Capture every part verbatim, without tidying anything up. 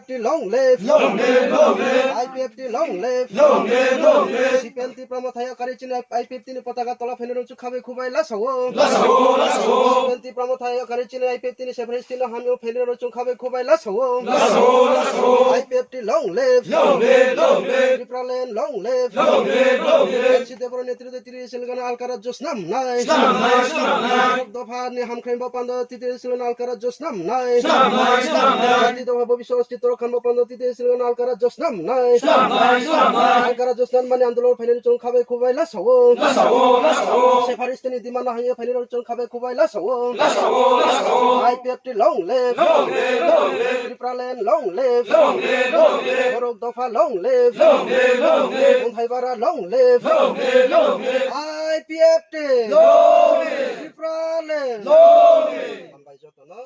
T long live. Long live, long live. I P F T long live. Long live, long live. C P M Tipra Motha yakarwi chini I P F T ni potaka tola phainai rok chwng khabai khubai lasao. Lasao, lasao. C P M Tipra Motha yakarwi chini I P F T ni separatist no hamya phainai rok chwng khabai khubai lasao. Lasao, lasao. I P F T long live. Long live, long live. Tipraland long live. Long live, long live. N C Debbarma netrito T T A C ni gana alkara josnam nai. Snam nai, snam nai. Dopha ni hamkrai bo pando T T A C ni gana alkara josnam nai. Snam nai, snam nai. Jati dopha bobiswa ostitto rokhan bo pando T T A C ni gana alkara josnam nai. Snam nai, snam nai. Alkara josnam mani andolon phainai rok chwng khabai khubai lasao. Lasao, lasao. Separatist ni demand no hamya phainai rok chwng khabai khubai lasao. Lasao, lasao. I P F T long live. Long live, long live. Tipraland long live. Long live, long live. Borok dopha long live. Long live, long live. Mungthaibara long live. Long live, long live. I P F T long live. Tipraland long live. Hambai jotono.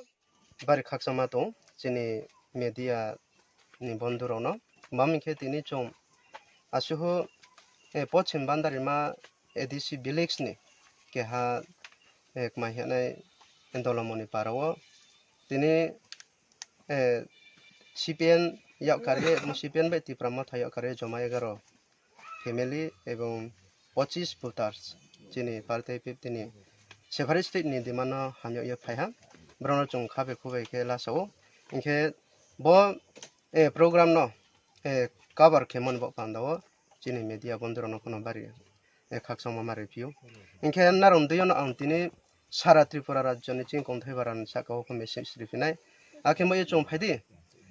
Bari khakchangma tong chini media ni bondhu rokno. Bam hinkhe tini chwng asuhu, eh, Pochim Bandarima A D C village ni keha, eh, kmai hwnwi Dolomoni para o tini, eh, C P M yakarwi, C P M bai Tipra Motha yakarwi joma egaro family ebong pochis voters chini party fifty ni separate state ni demand no hamya ye phaiha, borokno chwng khabe khubai khe lasao. Hinkhe bo, eh, program no, eh, cover khe mani bo panda o chini media bondhu rokno phano bari, eh, khakchangma ma rw phio. Hinkhe narwng twi no ang tini sara Tripura rajyo ni chini Kongthai bara ni saka o khe message rw phinai. Akhe mo ye chwng phaidi,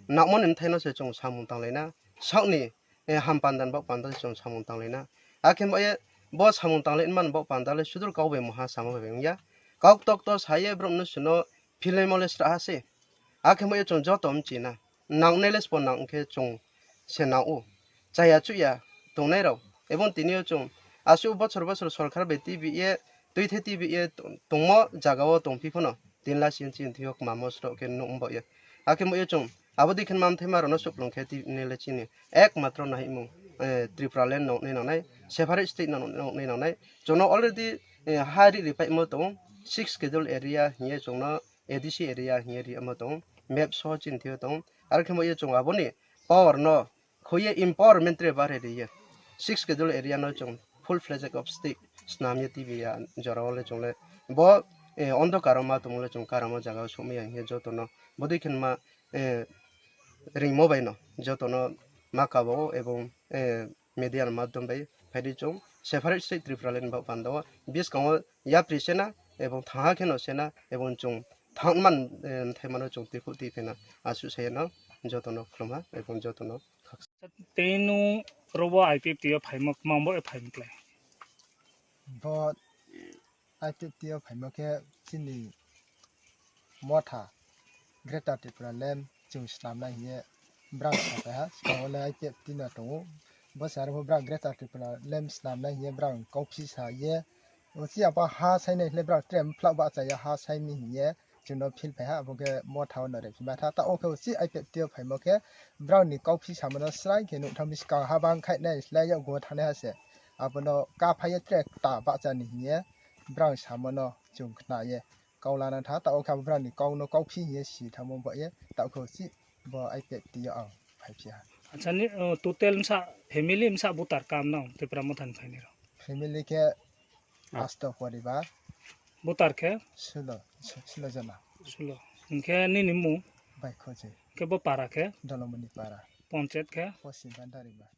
nangmani bwthai no se chwng samung tanglaina, sakni, eh, ham panda ni bak panda se chwng samung tanglaina. Akhe mo ye bo samung tanglai man bak panda le sudur kok bai moha sama bai wngya. Kok tok to sa ye borok no suno philai mo le sra ha se. Akhe mo ye chwng joto mchina. Nangnai le spo nang khe chwng se nang o. Chaya chuya tongnai rok. Ebong tini o chwng aswk bochor bochor sorkar bai T B ye, twi the T B ye tongmo jaga o tongphi phano tin la sin chin thio kma mosro khe nuk mbo ye. Akhe mo ye chwng abo dikhen mam thai ma rok no suplung khe tini le chini ek matro nahimung, eh, Tripura land noknai noknai, separate state noknai noknai. Chwngno already, eh, ha ri ri paimo tongo, six schedule area hiye chwngno A D C area hiye ri amo tongo, map soho chini thio tongo. Aro khe mo ye chwng aboni power no khoye empowerment re bare riye. Six schedule area no chwng full fledged of state snamye T B ya jora o le chwng le bo, eh, ondhokar o ma tongmo le chwng karamo jaga o sumya hiye joto no bodui khen ma, eh, ringmo bai no joto no ma kabo ebong, eh, media ni madhyam bai phaidi chwng separate state Tripura land ba panda o biskango yapri sena ebong thaha kheno sena ebong chwng thangman, eh, thaimano chwng twikhuk twi phena aswk sayano jotono khulumha ebong jotono khaksa. Tei nwng robo I P F T o phaima, mambo e phaima klai? Bo I P F T o phaima khe chini motha Greater Tripura land chwng snamnai hiye brang sapai ha. Swkango le I P F T no tongo. Bo se aro brang Greater Tripura land snamnai hiye brang kokphi sa ye. Ochi apa ha sainai le brang trem phlak ba chaya ha saini hiye. Chwngno phil phaiha, abo khe motha o no rw phima tha. Ta o khe usi I P F T o phaimo khe brao ni kokphi samano srai khe nuk thang bwskang ha bang khai nai slai yago thangnai ha se. Abono ka phai ye tre ta bahcha ni hiye brao samano chwng khna ye. Kau lana tha, ta o khe abo brao ni kau no kokphi hiye si thangmo bo ye. Ta o khe usi bo I P F T o ang phai phiya. Acha ni, uh, total msa family msa butar kam nang Tipra Motha ni phainai rok? Family khe Ah. Asto poribar. Butar khe? Sulo, su-, sulo jona. Sulo. Hinkhe nini mung? Bai Khoji. Khe bo para khe? Dolomoni para. Ponchet khe? Posim Bandarima.